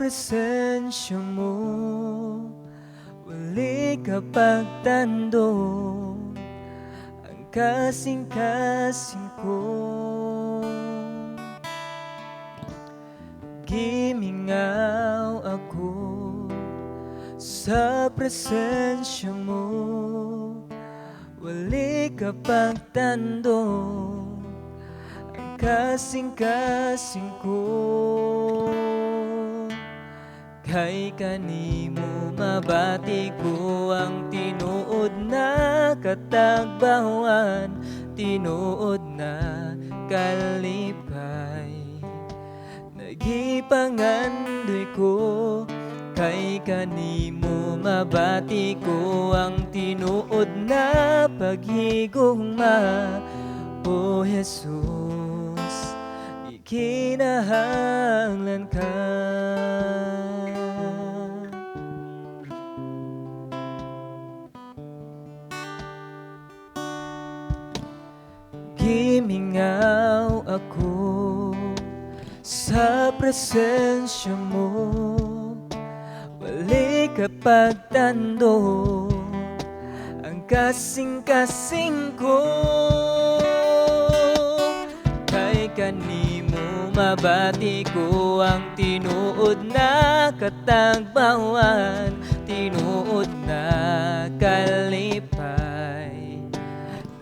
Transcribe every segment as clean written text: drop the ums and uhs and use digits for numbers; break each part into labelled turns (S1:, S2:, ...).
S1: Presensya mo, wali ka pagtando ang kasing-kasing ko. Gimingaw ako sa presensya mo, wali ka pagtando ang kasing-kasing ko. Kay kanimo mabati ko ang tinuod na katagbawan, tinuod na kalipay. Nagipangandoy ko kay kanimo mabati ko ang tinuod na paghigugma. O Jesus, ikinahanglan ka. Gimingaw ako sa presensya mo, wali ka pagtando ang kasing-kasing ko. Kay kanimo mabati ko ang tinuod na katagbawan, tinuod na kalipay.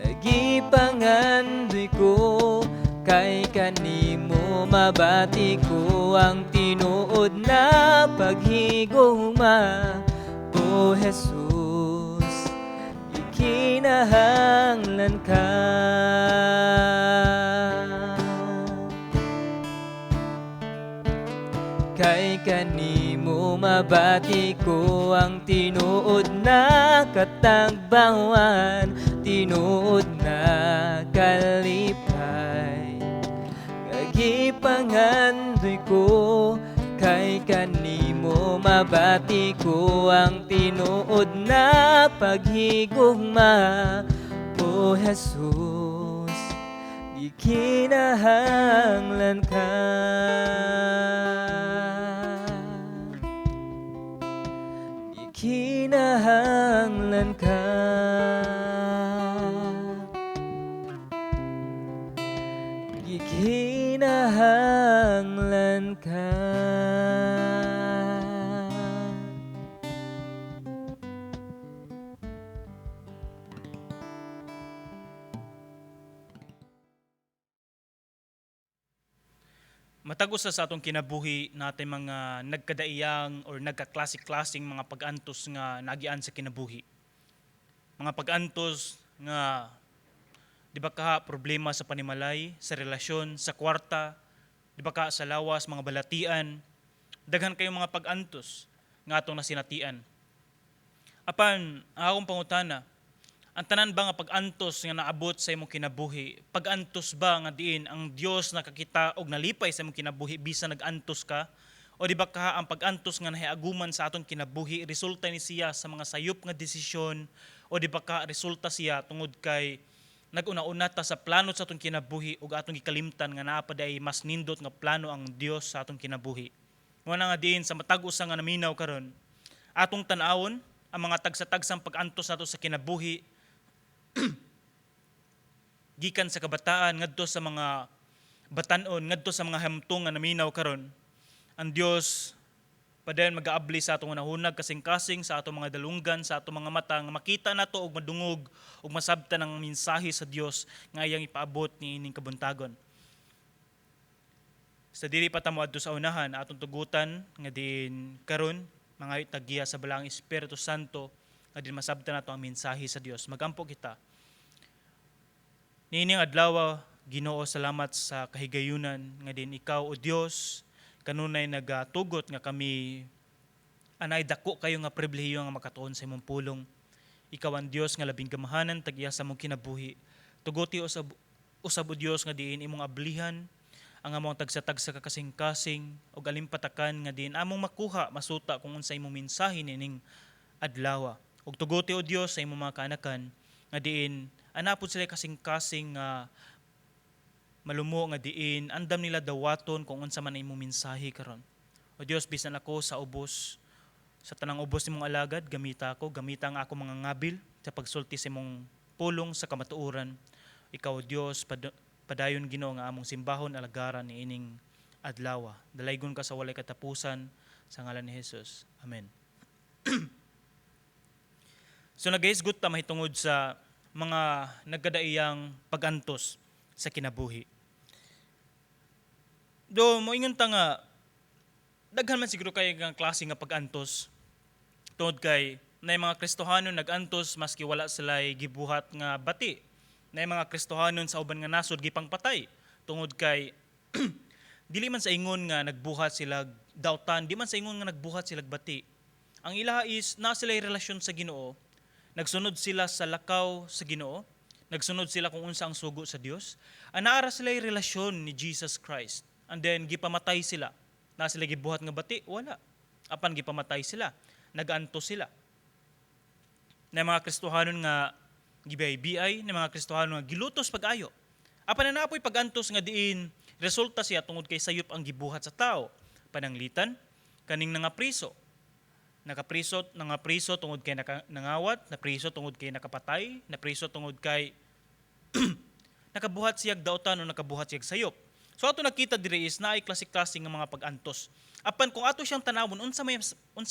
S1: Nagipangandoy ko kay kanimo mabati ko ang tinuod na paghigugma. O Jesus, ikinahanglan ka. Kay kanimo mabati ko ang tinuod na katagbawan, tinuod na kalipay. Kagipangandoy ko kay kanimo mabati ko ang tinuod na paghigugma. O Jesus, ikinahanglan ka. Ikinahanglan ka. Ikinahanglan ka.
S2: Matag usa sa atong kinabuhi natin mga nagkadaiyang or nagkaklase-klaseng mga pag-antos nga nagian sa kinabuhi. Mga pag-antos nga di ba ka problema sa panimalay, sa relasyon, sa kwarta, di ba ka sa lawas, mga balatian, daghan kayong mga pag-antos nga atong nasinatian. Apan, ang akong pangutana, ang tanan ba nga pag-antos nga naabot sa imong kinabuhi, pag-antos ba nga diin ang Dios nakakita og nalipay sa imong kinabuhi bisan nag-antos ka? O di ba ka ang pag-antos nga nahiaguman sa atong kinabuhi resulta ni siya sa mga sayop nga desisyon, o di ba ka resulta siya tungod kay nag-una-una ta sa plano sa atong kinabuhi ug atong gikalimtan nga naa pa diay mas nindot nga plano ang Dios sa atong kinabuhi? Mao na nga diin sa matag usa nga naminaw karon, atong tan-awon ang mga tagsa-tagsang pag-antos nato sa kinabuhi gikan sa kabataan ngadto sa mga batan-on, ngadto sa mga hamtong nga naminaw karon. Ang Dios padayon magaabli sa atong hunahunag, kasing-kasing sa atong mga dalunggan, sa atong mga mata nga makita nato og madungog ug masabtan ang mensahe sa Dios nga iyang ipaabot niining kabuntagon. Sa dili pa ta moadto sa unahan, atong tugutan nga diin karon mangayo tag giya sa Balaang Espiritu Santo nga din masabtan nato ang mensahe sa Dios. Magampo kita. Niining adlaw, Ginoo, salamat sa kahigayunan nga din ikaw o Dios kanunay nagatugot nga kami anay dako kayo nga pribilehiyo nga makatuon sa imong pulong. Ikaw ang Dios nga labing gamahanan tag-iya sa among kinabuhi. Tuguti usab usab o Dios nga diin imong ablihan ang among tagsa-tagsa ka kasing-kasing ug alimpatakan nga diin among makuha masuta kung unsa imong mensahe nining adlaw. Ug tuguti o Dios sa imong mga kaanakan nga diin anapod sila kasing-kasing nga malumo nga diin andam nila dawaton kung unsa man imong mensahe karon. O Dios, bisan ako sa ubos, sa tanang ubos nimong alagad, gamita ako, gamita ang ako mga ngabil sa pagsulti sa imong pulong sa kamatuoran. Ikaw, Dios, padayon, Ginoo, nga among simbahon, alagaran ni ining adlaw. Dalaygon ka sa walay katapusan, sa ngalan ni Jesus. Amen. So nagahisgot ta mahitungod sa mga nagkadaiyang pagantos sa kinabuhi. Do moingon ta nga daghan man siguro kay nga klase nga pag-antos, tungod kay na mga Kristohanon nag-antos maski wala sila gibuhat nga bati. Na mga Kristohanon sa uban nga nasod gipangpatay tungod kay dili man sa ingon nga nagbuhat sila dautan, di man sa ingon nga nagbuhat sila bati. Ang ilaha is na sila relasyon sa Ginoo, nagsunod sila sa lakaw sa Ginoo, nagsunod sila kung unsa ang sugo sa Dios. Anaara sila relasyon ni Jesus Christ. And then gipamatay sila. Na sila gibuhat nga bati? Wala. Apan gipamatay sila. Nagantos sila. Na mga Kristohanon nga gibay-biay, na mga Kristohanon nga gilutos pag-ayo. Apan na napoy pagantos nga diin resulta siya tungod kay sayop ang gibuhat sa tao. Pananglitan kaning nangapriso. Nakapriso, nangapriso tungod kay nangawat, napriso tungod kay nakapatay, napriso tungod kay nakabuhat siyag dautan o nakabuhat siyag sayop. So ato nakita diri is naay klase-klase nga mga pag-antos. Apan kung ato siyang tanawon, unsa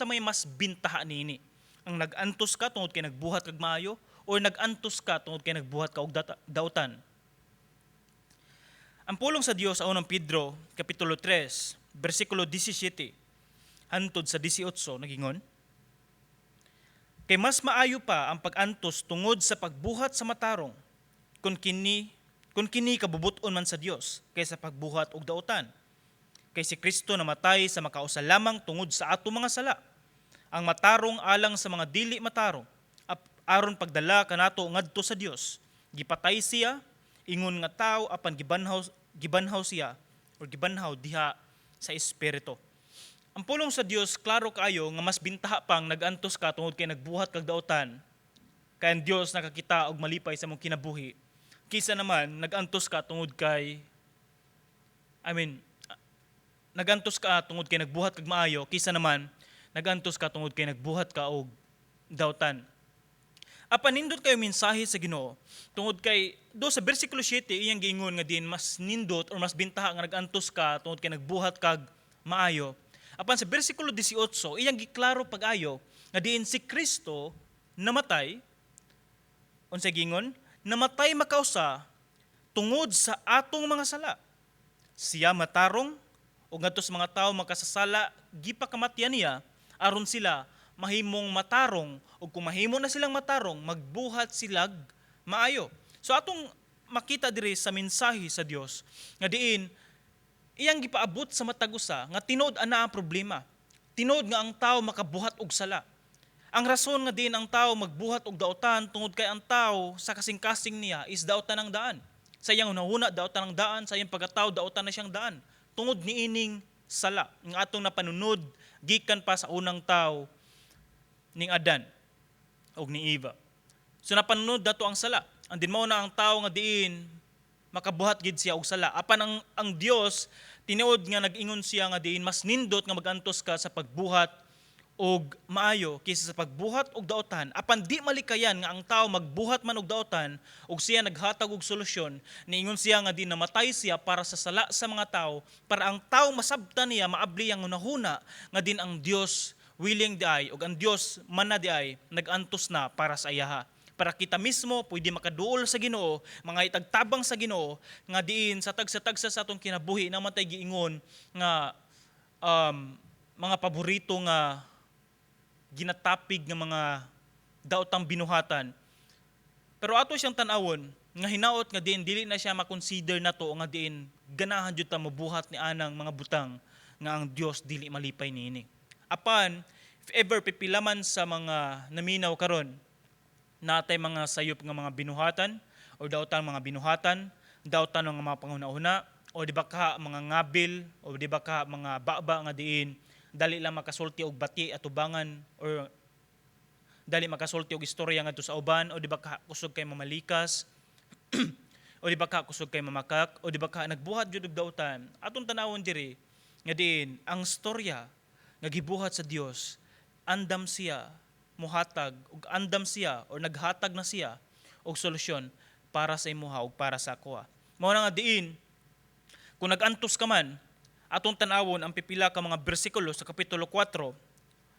S2: may mas bintaha niini? Ang nag-antos ka tungod kay nagbuhat kag maayo or nag-antos ka tungod kay nagbuhat ka og dautan? Ang pulong sa Dios sa Unang Pedro kapitulo 3 bersikulo 17 hantod sa 18 nagingon, "Kay mas maayo pa ang pag-antos tungod sa pagbuhat sa matarong kung kini kabubut-on man sa Dios kaysa pagbuhat og dautan. Kay si Kristo namatay sa makausa lamang tungod sa ato mga sala, ang matarong alang sa mga dili matarong, aron pagdala kanato ngadto sa Dios. Gipatay siya ingon nga tao, apan gibanhaw gibanhaw siya or gibanhaw diha sa espiritu." Ang pulong sa Dios klaro kaayo nga mas bintaha pang nagantos ka tungod kay nagbuhat kag dautan, kay ang Dios nakakita og malipay sa imong kinabuhi, kaysa naman nagantos ka tungod kay, I mean, nagantos ka tungod kay nagbuhat kag maayo kaysa naman nagantos ka tungod kay nagbuhat ka og dautan. Apan nindot kayo mensahe sa Ginoo tungod kay do sa bersikulo 7 iyang giingon nga din mas nindot or mas bintaha nga nagantos ka tungod kay nagbuhat kag maayo. Apan sa bersikulo 18 iyang giklaro pag-ayo nga diin si Kristo namatay, unsa giingon? Namatay makausa tungod sa atong mga sala. Siya matarong ug ngadto sa mga tawo makasasala gipakamatyan niya aron sila mahimong matarong, ug kung mahimo na silang matarong, magbuhat silag maayo. So atong makita diri sa mensahe sa Dios nga diin iyang gipaabot sa matag usa nga tinuod ana ang problema. Tinuod nga ang tao makabuhat og sala. Ang rason nga diin ang tao magbuhat og dautan tungod kay ang tao sa kasing-kasing niya is dautan ang daan. Sa iyang hunahuna, dautan ang daan, sa iyang pagkatao, dautan na siyang daan. Tungod niining sala nga atong napanunod gikan pa sa unang tao ning Adan og ni Eva. So napanunod dato ang sala. Ang din mao na ang tao nga diin makabuhat gid siya og sala. Apan ang Dios tinuod nga nag-ingon siya nga diin mas nindot nga magantos ka sa pagbuhat og maayo kaysa sa pagbuhat og dautan. Apan di malikayan nga ang tao magbuhat man og dautan, ug siya naghatag og solusyon. Niingon siya nga di namatay siya para sa sala sa mga tao, para ang tao masabtan niya, maabli ang hunahuna nga din ang Dios willing di ay ug ang Dios mana di ay nagantos na para sa iyaha, para kita mismo pwede makaduol sa Ginoo, mga itagtabang sa Ginoo nga diin sa tagsa-tagsa sa atong kinabuhi namatay giingon nga mga paborito nga ginatapig nga mga daotang binuhatan. Pero ato siyang tan-awon nga hinaot nga diin dili na siya makonsider nato nga diin ganahan jud ta mobuhat ni anang mga butang nga ang Dios dili malipay niini. Apan if ever pipilaman sa mga naminaw karon natay mga sayop nga mga binuhatan o dautan mga binuhatan, dautan nga mga panghuna-huna, o di ba ka mga ngabil, o di ba ka mga baba nga diin dali lang makasulti og bati atubangan or dali makasulti og istorya ngadto sa uban, o di ba ka kusog kay mamalikas, o di ba ka kusog kay mamakak, o di ba ka nagbuhat jud og dautan, atong tanawon diri nga diin ang storya nga gibuhat sa Dios, andam siya muhatag ug andam siya or naghatag na siya og solusyon para sa imuha ug para sa akoa. Mao na nga diin kung nag-antos ka man, atong tan-awon ang pipila ka mga bersikulo sa kapitulo 4,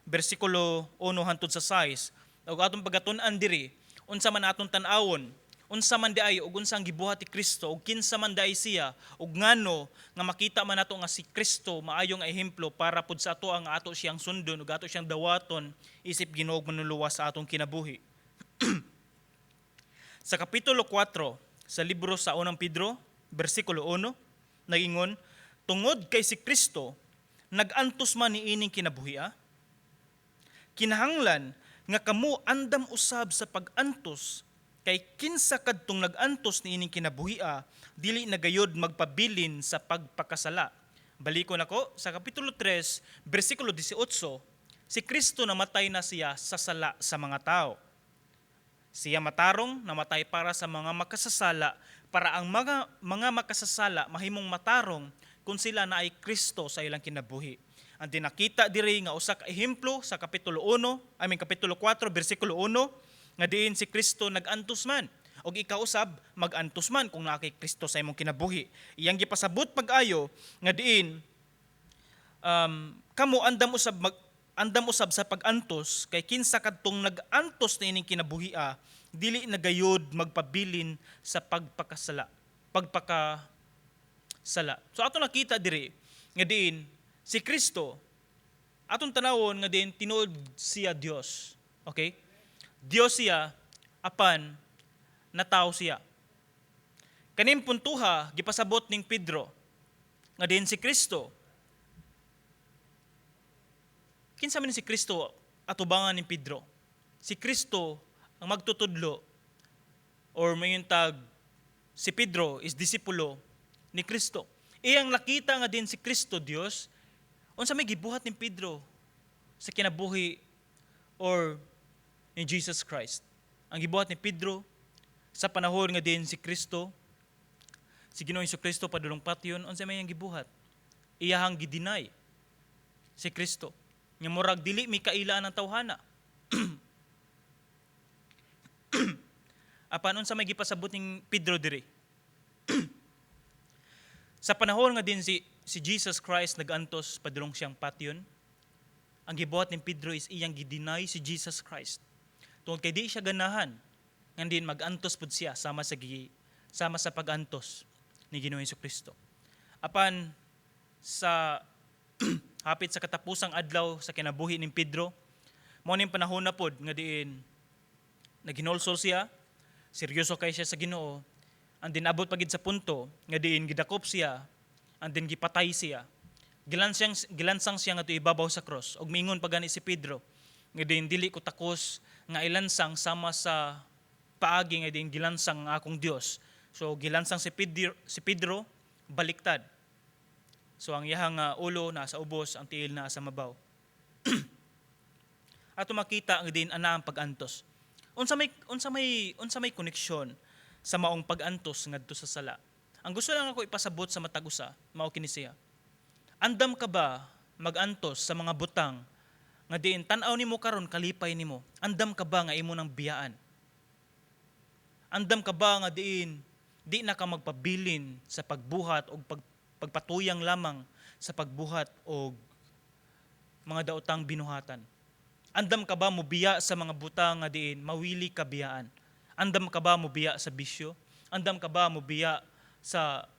S2: bersikulo 1 hangtod sa 6, ug atong pagatun-an diri unsa man atong tan-awon, unsa man diay ug unsa ang gibuhat ni Kristo ug kinsa man diay siya ug ngano nga makita man nato nga si Kristo maayong ehemplo para pud sa ato ang ato siyang sundon ug ato siyang dawaton isip Ginoo ug Manluluwas sa atong kinabuhi. Sa kapitulo 4 sa libro sa Unang Pedro, bersikulo 1, nagingon, "Tungod kay si Kristo nag-antos man niining kinabuhia, kinahanglan nga kamo andam usab sa pag-antos, kay kinsa kadtong nag-antos niining kinabuhia dili na gayod magpabilin sa pagpakasala." Balikon ako sa kapitulo 3, bersikulo 18, si Kristo namatay na siya sa sala sa mga tao. Siya matarong, namatay para sa mga makasasala, para ang mga makasasala mahimong matarong kung sila na ay Kristo sa ilang kinabuhi. Ang dinakita diri nga usa ka ehemplo sa kapitulo 1, I mean kapitulo 4 bersikulo 1, nga diin si Kristo nag-antos man. Og ikaw usab mag-antos man kung naa kay Kristo sa imong kinabuhi. Iyang gipasabot pag-ayo nga diin kamo andam usab sa pag-antos, kay kinsa kadtong nag-antos niining kinabuhia dili na gayod magpabilin sa pagpakasala, pagpakasala. So ato nakita diri nga diin si Kristo, atong tanawon nga diin tinuod siya Dios. Okay, Dios siya apan natawo siya. Kaning puntuha gipasabot ning Pedro nga diin si Kristo, kinsa man si Kristo atubangan ni Pedro? Si Kristo ang magtutudlo or mayon tag si Pedro is disipulo ni Kristo. Iyang nakita nga din si Kristo Dios, unsa may gibuhat ni Pedro sa kinabuhi or ni Jesus Christ? Ang gibuhat ni Pedro sa panahon nga din si Kristo, si Ginoong Kristo padulong patyon, unsa may iyang gibuhat? Iyahang gi-deny si Kristo. Nga murag dili mi kailaan ang tawhana. Apan unsa may gipasabot ning Pedro diri? Sa panahon nga din si Jesus Christ nagantos padulong siyang patyon, ang gibuhat ni Pedro is iyang gi-deny si Jesus Christ. Tungod kay di siya ganahan nga din magantos pud siya sama sa pag-antos ni Ginoong Kristo. Apan sa hapit sa katapusang adlaw sa kinabuhi ni Pedro, mao ning panahon na pod nga diin naghinulsol siya, seryoso kay siya sa Ginoo, and din abot pagid sa punto nga diin gidakop siya, and din gipatay siya. Gilansang siya nga ibabaw sa cross. Og miingon pa gani si Pedro nga diin dili ko takos nga ilansang sama sa paagi nga diin gilansang ang akong Dios. So gilansang si Pedro baliktad. So ang iyahang ulo naa sa ubos, ang tiil naa sa mabaw. Ato makita ang din ana ang pag-antos. Unsa may koneksyon sa maong pag-antos ngadto sa sala? Ang gusto lang ako ipasabot sa matag usa, mao kini siya. Andam ka ba mag-antos sa mga butang nga diin tan-aw nimo karon kalipay nimo? Andam ka ba nga imo nang biyaan? Andam ka ba nga diin di na ka magpabilin sa pagbuhat o pagpatuyang lamang sa pagbuhat og mga daotang binuhatan? Andam ka ba mobiya sa mga butang nga diin mawili ka biyaan? Andam ka ba mobiya sa bisyo? Andam ka ba mobiya sa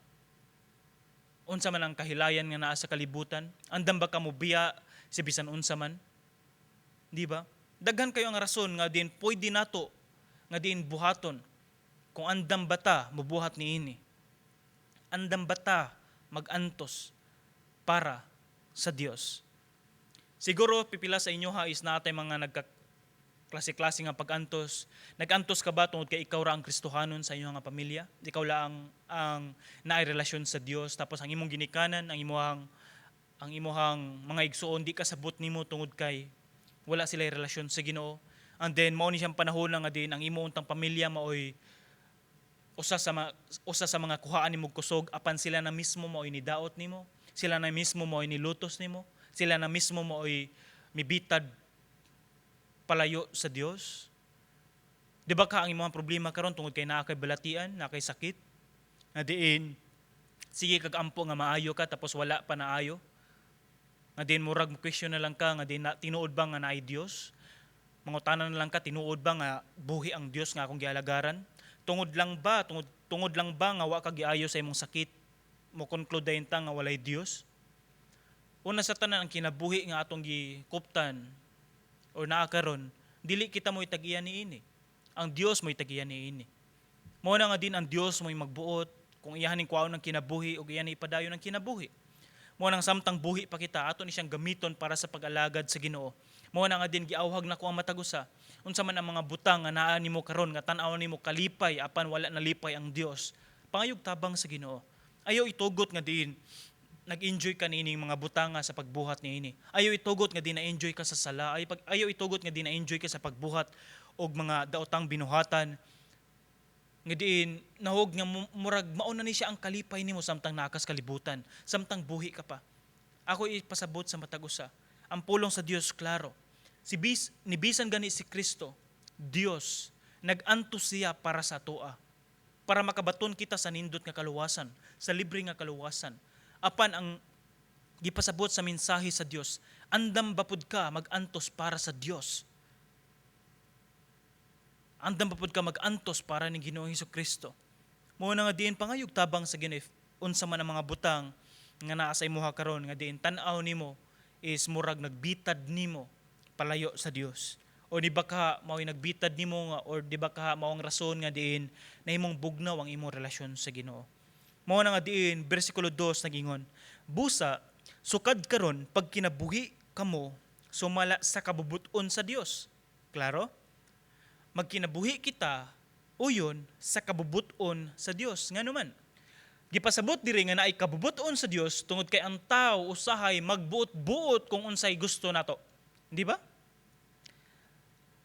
S2: unsa man ang kahilayan nga naa sa kalibutan? Andam ba ka mobiya sa bisan unsa man? Di ba? Daghan kayo ang rason nga diin pwede nato nga diin buhaton kung andam ba ta mobuhat niini. Andam ba ta magantos para sa Dios? Siguro pipila sa inyo ha is natay mga nagka klase-klase nga pag-antos. Nag-antos ka ba tungod kay ikaw ra ang Kristohanon sa inyong nga pamilya? Ikaw lang ang naay relasyon sa Dios, tapos ang imong ginikanan, ang imuhang mga igsuon di kasabot nimo tungod kay wala sila relasyon sa Ginoo. And then mao ni siyang panahon nga din ang imo untang pamilya maoy usa sa mga kuhaan nimo kusog, apan sila na mismo maoy nidaot nimo, sila na mismo maoy nilutos nimo, Sila na mismo mao'y mibitad palayo sa Dios. Di ba ka ang imong problema karon tungod kay naa kay balatian, naa kay sakit, nga diin sige kag ampo nga maayo ka, tapos wala pa naayo? Nga diin murag mo question na lang ka nga diin na, tinuod ba nga naay Dios? Mangutana na lang ka, tinuod ba nga buhi ang Dios nga akong gialagaran? Tungod lang ba tungod tungod lang ba nga wa ka giayo sa imong sakit, mo conclude dayon ta nga walay Dios? Una sa tanan, ang kinabuhi nga atong gikuptan or naa karon, dili kita mo'y tag-iya niini. Ang Dios mo'y tag-iya niini. Mao na nga din ang Dios mo'y magbuot kung iyahan ning kuwaon ng kinabuhi o iyahan ipadayon ng kinabuhi. Mao nang samtang buhi pa kita, ato ni siyang gamiton para sa pag-alagad sa Ginoo. Mao na nga din giawhag nako ang matag usa. Unsa man ang mga butang nga naa nimo karon nga tan-aw nimo kalipay apan wala nalipay ang Dios, pangayog tabang sa Ginoo. Ayaw itugot nga diin nag-enjoy ka niining mga butanga sa pagbuhat niini. Ayaw itugot nga di na-enjoy ka sa sala. Ayaw itugot nga di na-enjoy ka sa pagbuhat og mga daotang binuhatan. Nga diin nahog nga murag mao na ni siya ang kalipay nimo samtang naa kas kalibutan, samtang buhi ka pa. Ako ipasabot sa matag usa. Ang pulong sa Dios klaro. Si bis ni bisan gani si Kristo, Dios, nag-antos siya para sa atoa, para makabaton kita sa nindot nga kaluwasan, sa libre nga kaluwasan. Apan ang gipasabot sa mensahe sa Dios, andam ba pud ka mag-antos para sa Dios? Andam ba pud ka mag-antos para ni Ginoong Hesus Kristo? Mao na nga diin pangayog tabang sa Ginoo if unsa man ang mga butang nga naa sa imuha karon nga diin tan-aw nimo is murag nagbitad nimo palayo sa Dios. O di ba ka mao'y nagbitad nimo nga or di ba ka mao ang rason nga diin nahimong bugnaw ang imong relasyon sa Ginoo? Mao na nga diin bersikulo 2 nagingon, "Busa sukad karon pagkinabuhi kamo sumala sa kabubuton sa Dios." Klaro? Magkinabuhi kita uyon sa kabubuton sa Dios. Ngano man? Gipasabot diri nga naay kabubuton sa Dios tungod kay ang tao usahay magbuot-buot kung unsay gusto nato. Di ba?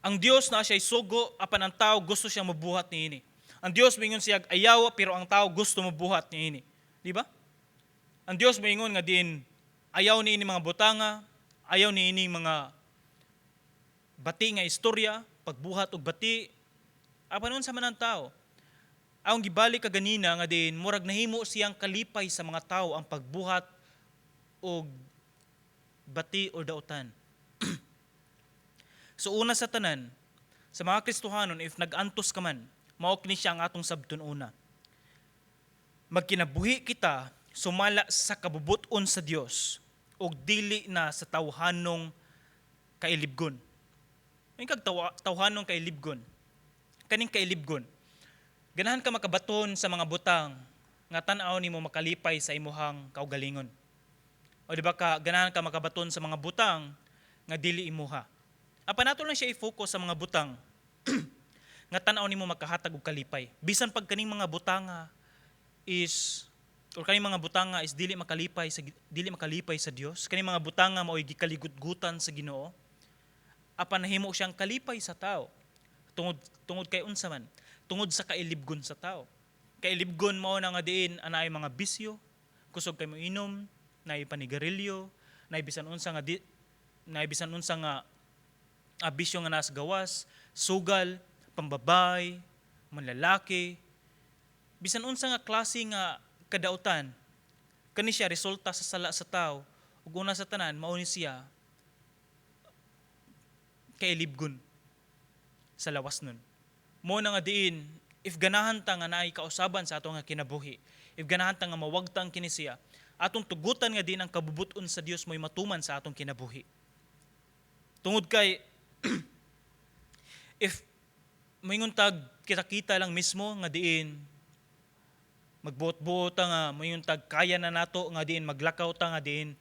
S2: Ang Dios na siya'y sugo, apan ang tao gusto siyang mabuhat niini. Ang Dios moingon siya ayaw, pero ang tao gusto mabuhat niini. Di ba? Ang Dios moingon nga diin ayaw niini mga butanga, ayaw niini mga bati nga istorya, pagbuhat og bati. Apan unsa man ang tao? Ang gibalik kaganina nga diin murag nahimo siyang kalipay sa mga tao ang pagbuhat og bati o dautan. So una sa tanan, sa mga Kristohanon, if nag-antos ka man, mao kini siya ang atong sabton una. Magkinabuhi kita sumala sa kabubuton sa Dios ug dili na sa tawhanong kailibgon. May kag tawhanong kailibgon. Kaning kailibgon. Ganahan ka makabaton sa mga butang nga tan-aw nimo makalipay sa imuhang kaugalingon. O di ba ka ganahan ka makabaton sa mga butang nga dili imuha? Apan ato lang siya i-focus sa mga butang nga tan-aw nimo makahatag og kalipay. Bisan pag kaning mga butanga is or kaning mga butanga is dili makalipay sa Dios, kaning mga butanga mao'y gikaligutgutan sa Ginoo. Apan nahimo siyang kalipay sa tao. Tungod kay unsa man? Tungod sa kailibgon sa tao. Kailibgon mao na nga diin anaay mga bisyo, kusog kay mo inom, naay panigarilyo, naay bisan unsa nga bisyo nga nasa gawas, sugal, pambabay, manlalaki, bisan unsa nga klase nga kadautan, kani siya resulta sa sala sa tao. Ug una sa tanan, mao ni siya kailibgon sa lawas nun. Mao na nga diin, if ganahan ta nga naay kausaban sa ato nga kinabuhi, if ganahan ta nga mawagtang kini siya, atong tugutan nga diin ang kabubuton sa Dios mo'y matuman sa atong kinabuhi. Tungod kay if moingon tag kita-kita lang mismo nga diin magbuot-buot ta nga moingon tag kaya na nato nga diin maglakaw ta nga diin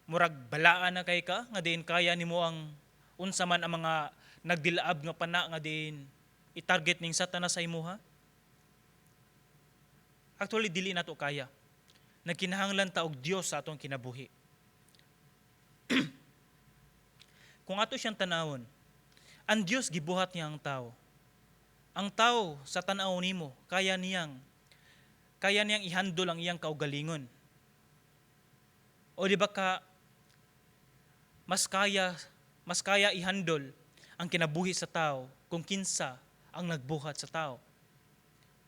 S2: murag balaan na kay ka nga diin kaya nimo ang unsa man ang mga nagdilaab nga pana nga diin i-target ning Satanas sa imuha. Actually, dili nato kaya. Nagkinahanglan ta og Dios sa atong kinabuhi. Kung ato siyang tanawon, ang Dios gibuhat niya ang tao. Ang tao sa tan-aw nimo kaya niyang ihandol ang iyang kaugalingon. O di ba ka Mas kaya ihandol ang kinabuhi sa tao kung kinsa ang nagbuhat sa tao.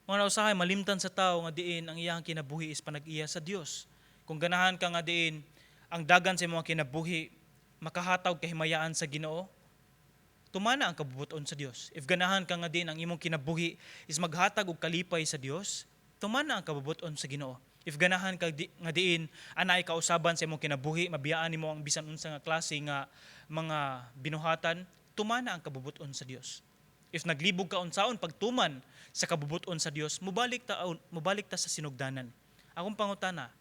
S2: Mga na usahay malimtan sa tao nga diin ang iyang kinabuhi is panag-iya sa Dios. Kung ganahan ka nga diin ang dagan sa imong kinabuhi makahatag kahimayaan sa Ginoo, tumana ang kabubuton sa Dios. If ganahan ka nga diin ang imong kinabuhi is maghatag og kalipay sa Dios, tumana ang kabubuton sa Ginoo. If ganahan ka nga diin anay kausaban sa imong kinabuhi, mabiyaan nimo ang bisan unsa nga klase nga mga binuhatan, tumana ang kabubuton sa Dios. If naglibog ka unsaon pagtuman sa kabubuton sa Dios, mubalik ta sa sinugdanan. Akong pangutana,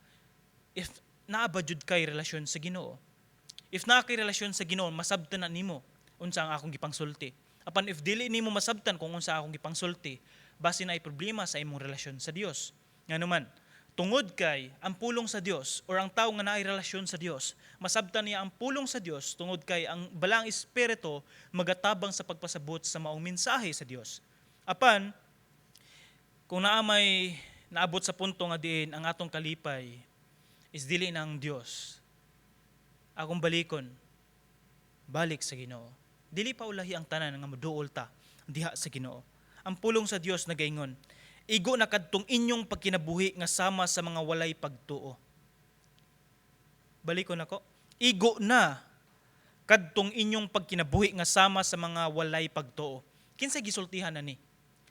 S2: if naa ba jud kay relasyon sa Ginoo? If naa kay relasyon sa Ginoo, masabtan na nimo unsa ang akong gipangsulti. Apan if dili nimo masabtan kung unsa akong gipangsulti, basi naay problema sa imong relasyon sa Dios. Nganuman, tungod kay ang pulong sa Dios or ang tao nga naay relasyon sa Dios, masabtan niya ang pulong sa Dios tungod kay ang Balaang Espiritu magatabang sa pagpasabot sa maong mensahe sa Dios. Apan kung naa may naabot sa punto nga diin ang atong kalipay is dili na ang Dios, akong balikon, balik sa Ginoo. Dili pa ulahi ang tanan nga moduol ta diha sa Ginoo. Ang pulong sa Dios nagaingon, "Igo na kadtong inyong pagkinabuhi nga sama sa mga walay pagtuo." Balikon ako. "Igo na kadtong inyong pagkinabuhi nga sama sa mga walay pagtuo." Kinsa gisultihan na ni?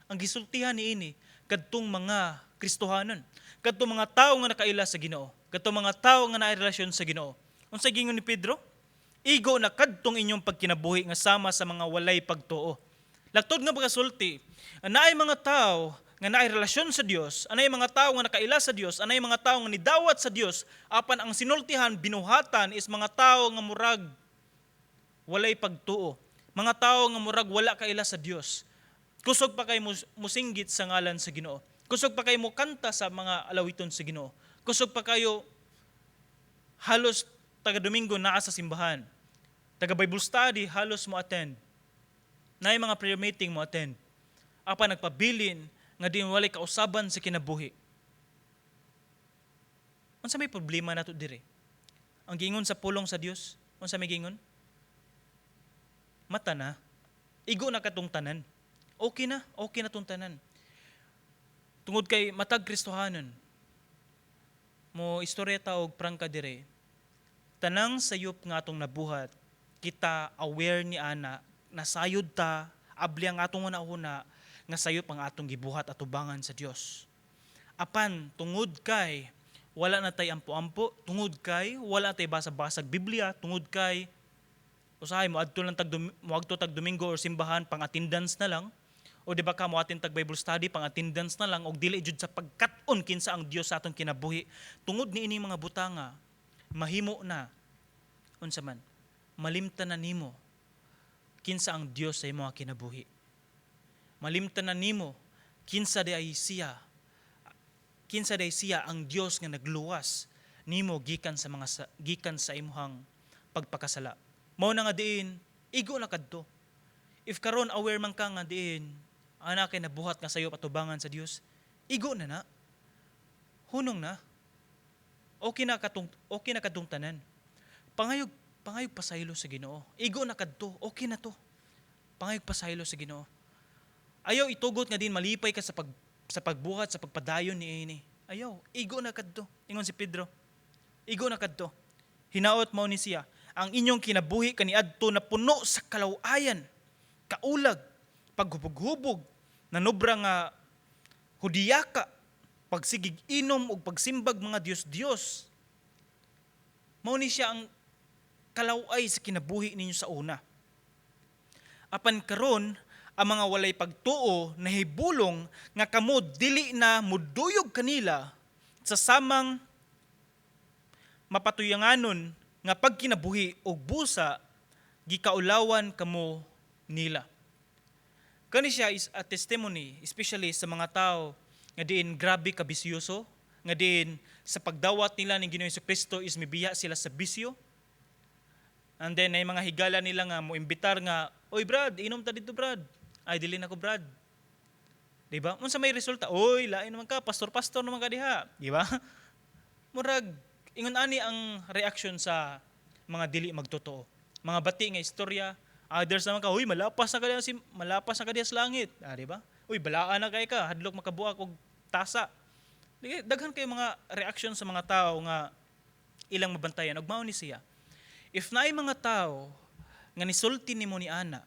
S2: Ang gisultihan ni ini kadtong mga Kristohanon. Kadtong mga tawo nga nakaila sa Ginoo. Kadtong mga tawo nga naay relasyon sa Ginoo. Unsa gingon ni Pedro? "Igo na kadtong inyong pagkinabuhi nga sama sa mga walay pagtuo." Laktod nga pagkasulti, naay mga tao nga naay relasyon sa Dios, anay mga tao nga nakaila sa Dios, anay mga tao nga nidawat sa Dios, apan ang sinultihan, binuhatan is mga tao nga murag walay pagtuo. Mga tao nga murag wala kaila sa Dios. Kusog pa kay musinggit sa ngalan sa Ginoo. Kusog pa kay mo kanta sa mga alawiton sa Ginoo. Kusog pa kayo halos taga Domingo naa sa simbahan. Taga Bible study halos mo attend. Naay mga prayer meeting mo attend. Apan nagpabilin nga di walay kausaban sa kinabuhi. Unsa may problema nato dire? Ang giingon sa pulong sa Dios, unsa may giingon? Mata na. Igo na katong tanan. Okay na tong tanan. Tungod kay matag Kristohanon, mo istorya ta og prangka dire. Tanang sayop nga atong nabuhat, kita aware ni ana, nasayod ta, abli ang atong una-una, nga sayop ang atong gibuhat atubangan sa Dios. Apan tungod kay wala na tay ampo-ampo, tungod kay wala na tay basa-basag Biblia, tungod kay usahay mo adto tag Domingo or simbahan pang attendance na lang, o di ba ka mo attend tag Bible study pang attendance na lang og dili jud sa pagkat-on kinsa ang Dios sa atong kinabuhi. Tungod ni ini mga butanga, mahimo na unsa man, malimtan na nimo kinsa ang Dios sa imong kinabuhi. Malimtan na nimo kinsa diay siya ang Dios nga nagluwas nimo gikan sa imuhang pagpakasala. Mao na nga diin igo na kadto. If karon aware man ka nga diin ana kay nabuhat nga sayo atubangan sa Dios, igo na na. Hunong na. Okay na kadtong tanan. Pangayog pasaylo sa Ginoo. Igo na kadto, okay na to. Pangayog pasaylo sa Ginoo. Ayaw itugot nga din malipay ka sa pagbuhat, sa pagpadayon ni ini. Ayaw, igo na kadto. Ingon si Pedro. Igo na kadto. Hinaot mao ni siya ang inyong kinabuhi kaniadto na puno sa kalawayan, kaulag, paghubog-hubog, nanobra nga hudiyaka, pagsigig inom ug pagsimbag mga Dios-Dios. Mao ni siya ang kalaway sa kinabuhi ninyo sa una. Apan karon, ang mga walay pagtuo nahibulong nga kamo dili na muduyog kanila sa samang mapatuyanganon nga pagkinabuhi og busa gikaulawan kamo nila. Kani siya is a testimony, especially sa mga tao nga diin grabe ka bisyoso, nga diin sa pagdawat nila ni Ginoong Kristo is mibiya sila sa bisyo. And then ay mga higala nila nga mo imbitar nga, "Oy Brad, inom ta dito, Brad." "Ay, dili na ko, Brad." Di ba? Unsa may resulta? "Oy, lain naman ka, pastor-pastor naman ka diha." Di ba? Murag ingon ani ang reaction sa mga dili magtotoo. Mga bati nga istorya, others naman ka, "Uy, malapas na ka diya sa langit." Ah, di ba? "Uy, balaan na kay ka, hadlok makabuak og tasa." Daghan kay mga reaction sa mga tao nga ilang mabantayan ug mao ni siya. If naay mga tao nga nisulti nimo ni ana,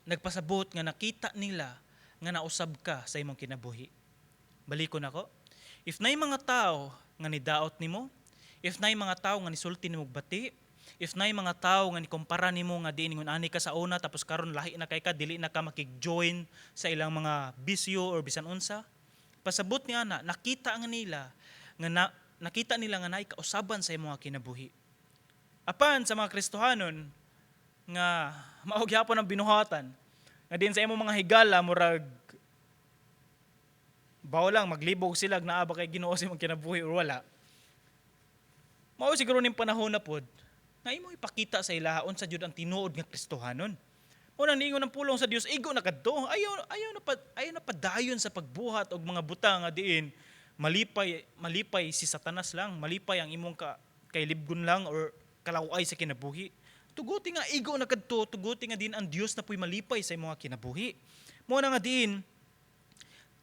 S2: nagpasabot nga nakita nila nga nausab ka sa imong kinabuhi. Balikon ako. If naay mga tao nga nidaot nimo, if naay mga tao nga nisulti nimo og bati, if naay mga tao nga nikumpara nimo nga diin ingon ani ka sa una tapos karon lahi na kay ka, dili na ka makig-join sa ilang mga bisyo or bisan unsa, pasabot ni ana nakita nga nila nga na, nakita nila nga naay kausaban sa imong kinabuhi. Apan sa mga Kristohanon nga mao gyapon ang binuhatan nga diin sa imong mga higala, murag bawo lang maglibog sila naa ba kay Ginoo sa imong kinabuhi or wala. Mao siguro ning panahon na pod nga imo ipakita sa ilaha unsa jud ang tinuod nga Kristohanon. Mao nang niingon ang pulong sa Dios, igo na kadto. Ayaw na padayon sa pagbuhat og mga butang nga diin malipay malipay si Satanas lang, malipay ang imong ka kailibgon lang or kalaway sa kinabuhi. Tuguti nga igo na kadto, tuguti nga diin ang Dios na puy malipay sa imong kinabuhi. Mao na nga diin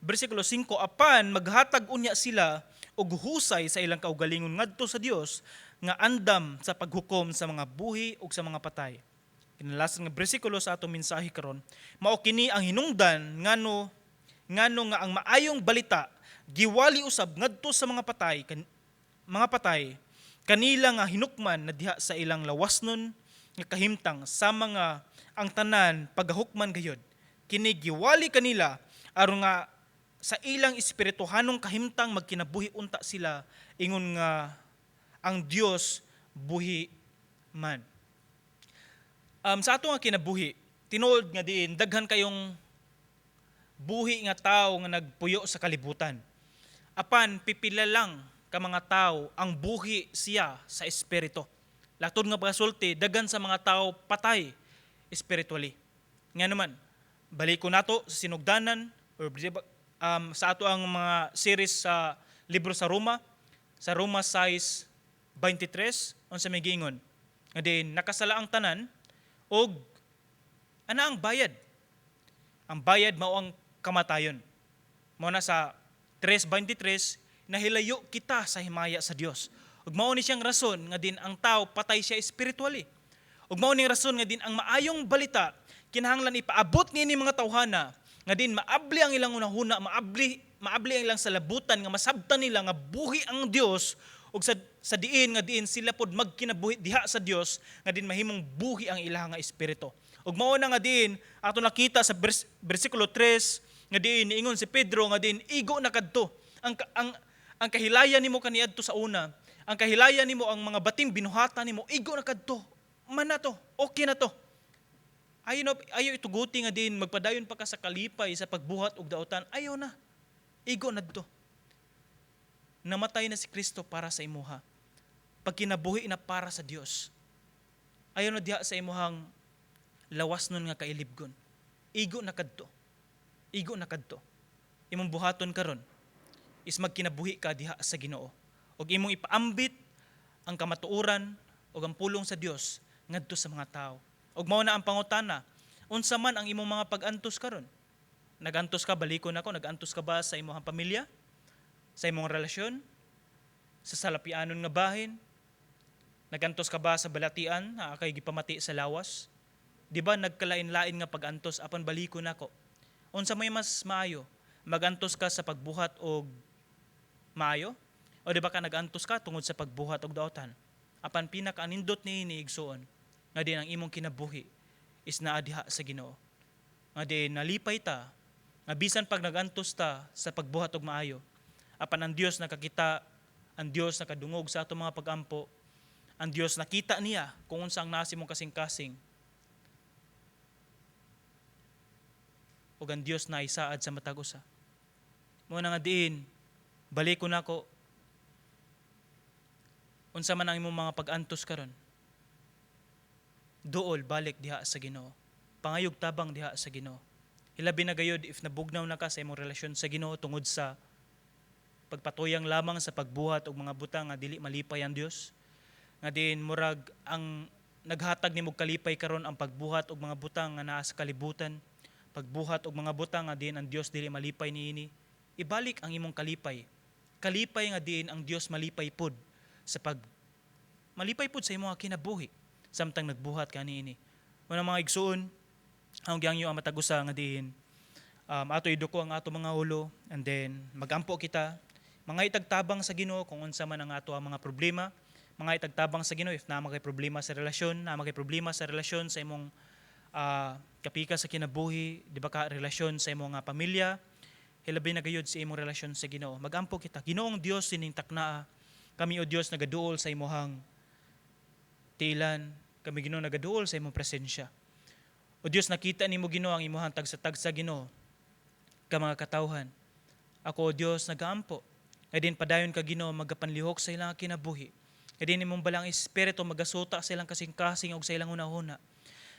S2: bersikulo 5, apan maghatag unya sila og husay sa ilang kaugalingon ngadto sa Dios nga andam sa paghukom sa mga buhi ug sa mga patay. Kinalasan nga bersikulo sa atong mensahe karon, mao kini ang hinungdan ngano ngano nga ang maayong balita giwali usab ngadto sa mga patay mga patay kanila nga hinukman na diha sa ilang lawasnon nga kahimtang sa mga ang tanan pagahukman gayod. Kini giwali kanila aron nga sa ilang espirituhanong kahimtang magkinabuhi unta sila ingon nga ang Dios buhi man. Sa ato nga kinabuhi, tinuod nga diin daghan kayong buhi nga tao nga nagpuyo sa kalibutan. Apan pipila lang ka mga tao ang buhi siya sa espiritu. Latod nga pagasulti, daghan sa mga tao patay spiritually. Nga naman, baliko nato sa sinugdanan or sa ato ang mga series sa libro sa Roma 6:23, unsa may giingon? Nga diin nakasala ang tanan og ana ang bayad. Ang bayad mao ang kamatayon. Mao na sa 3:23, nahilayo kita sa himaya sa Dios. Ug mao ni siyang rason nga diin ang tao patay siya spiritually. Ug mao ning rason nga diin ang maayong balita kinahanglan ipaabot niini mga tawhana nga diin maabli ang ilang hunahuna, maabli maabli ang ilang salabutan nga masabtan nila nga buhi ang Dios ug sa diin nga diin sila pod magkinabuhi diha sa Dios nga diin mahimong buhi ang ilang nga espiritu. Ug mao na nga diin ato nakita sa bersikulo 3 nga diin niingon si Pedro nga diin igo na kadto. Ang kahilayan nimo kaniadto sa una, ang kahilayan nimo, ang mga bating binuhatan nimo, igo na kadto. Man na to, okay na to. Ayaw na, ayaw ituguti nga diin magpadayon pa ka sa kalipay sa pagbuhat og daotan. Ayaw na. Igo na dto. Namatay na si Kristo para sa imuha. Pagkinabuhi na para sa Dios. Ayaw na diha sa imuhang lawas nun nga kailibgon. Igo na kadto. Igo na kadto. Imong buhaton karon is magkinabuhi ka diha sa Ginoo. Ug imong ipaambit ang kamatuoran ug ang pulong sa Dios ngadto sa mga tao. Ug mao na ang pangutana, unsa man ang imong mga pag-antos karon? Nagantos ka, balikon ako, nagantos ka ba sa imong pamilya? Sa imong relasyon? Sa salapianon nga bahin? Nagantos ka ba sa balatian na kay gipamati sa lawas? Di ba nagkalain-lain nga pag-antos apan balikon nako? Unsa may mas maayo? Magantos ka sa pagbuhat og maayo? O di ba ka nagantos ka tungod sa pagbuhat og daotan? Apan pinakaanindot niini, igsuon, nga diin ang imong kinabuhi is naa diha sa Ginoo. Nga diin nalipay ta nga bisan pag nagantos ta sa pagbuhat og maayo, apan ang Dios nakakita, ang Dios nakadungog sa atong mga pagampo, ang Dios nakita niya kung unsa ang nasa imong kasing-kasing, ug ang Dios naisaad sa matag usa. Mao na nga diin baliko nako, unsa man ang imong mga pag-antos karon, duol balik diha sa Ginoo. Pangayog tabang diha sa Ginoo. Hilabi na gayod if nabugnaw na ka sa imong relasyon sa Ginoo tungod sa pagpatuyang lamang sa pagbuhat og mga butang nga dili malipay ang Dios. Nga diin murag ang naghatag nimo kalipay karon ang pagbuhat og mga butang nga naa sa kalibutan, pagbuhat og mga butang nga diin ang Dios dili malipay niini, ibalik ang imong kalipay. Kalipay nga diin ang Dios malipay pud sa pag malipay pud sa imong kinabuhi samtang nagbuhat ka niini. Una, mga igsuon, ang gihangyo ang matag usa nga diin ato iduko ang ato mga ulo and then magampo kita, mga itagtabang sa Ginoo kung unsa man ang ato ang mga problema, mga itagtabang sa Ginoo if naa kay problema sa relasyon, naa kay problema sa relasyon sa imong kapika sa kinabuhi, di ba ka, relasyon sa imong nga pamilya, hilabi na gayud sa imong relasyon sa Ginoo. Magampo kita. Ginoong Dios, sining taknaa kami, o Dios, nagaduol sa imuhang tiilan. Kami, Ginoo, nagaduol sa imong presensya. O Dios, nakita nimo, Ginoo, ang imuhang tagsa-tagsa, Ginoo, ka mga katawhan. Ako, O Dios, nagaampo nga din padayon ka, Ginoo, magapanlihok sa ilang kinabuhi. Nga din imong Balaang Espiritu magasuta sa ilang kasing-kasing ug sa ilang hunahuna.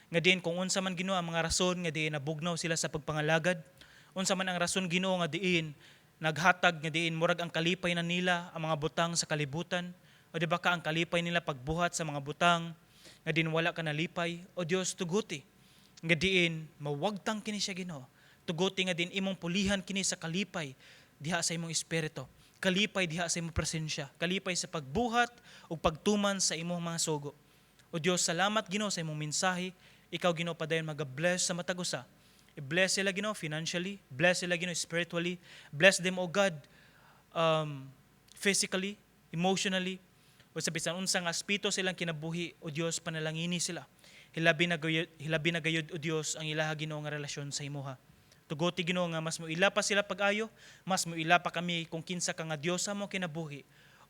S2: Nga din kung unsa man, Ginoo, ang mga rason nga diin nabugnaw sila sa pagpangalagad, unsa man ang rason, Ginoo, nga diin naghatag nga diin murag ang kalipay na nila ang mga butang sa kalibutan, o di ba ka ang kalipay nila pagbuhat sa mga butang nga din wala ka nalipay, o Dios, tuguti nga diin mawagtang kini siya, Ginoo. Tuguti nga din imong pulihan kini sa kalipay diha sa imong espiritu, kalipay diha sa imong presensya, kalipay sa pagbuhat ug pagtuman sa imong mga sugo. O Dios, salamat, Ginoo, sa imong mensahe. Ikaw, Ginoo, padayon maga-bless sa matag usa. I-bless sila, Ginoo, financially, bless sila, Ginoo, spiritually, bless them, O God, physically, emotionally, o sa bisan unsa nga aspeto silang kinabuhi, O Dios, panalangini sila. Hilabi na gayud, O Dios, ang ilaha, Ginoo, nga relasyon sa imuha. Tuguti, Ginoo, nga mas moila pa sila pag-ayo, mas moila pa kami kung kinsa ka nga Dios sa among kinabuhi,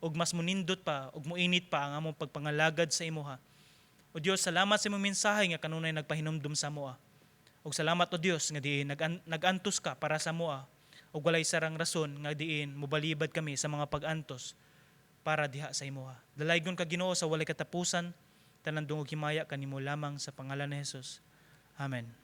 S2: ug mas munindot pa ug muinit pa ang among pagpangalagad sa imuha. O Dios, salamat sa imong mensahe nga kanunay nagpahinumdum sa amoa. Ug salamat, O Dios, nga diin nag-antos ka para sa amoa ug walay sarang rason nga diin mobalibad kami sa mga pag-antos para diha sa imuha. Dalaygon ka, Ginoo, sa walay katapusan, tanan dungog himaya kanimo lamang sa pangalan ni Jesus. Amen.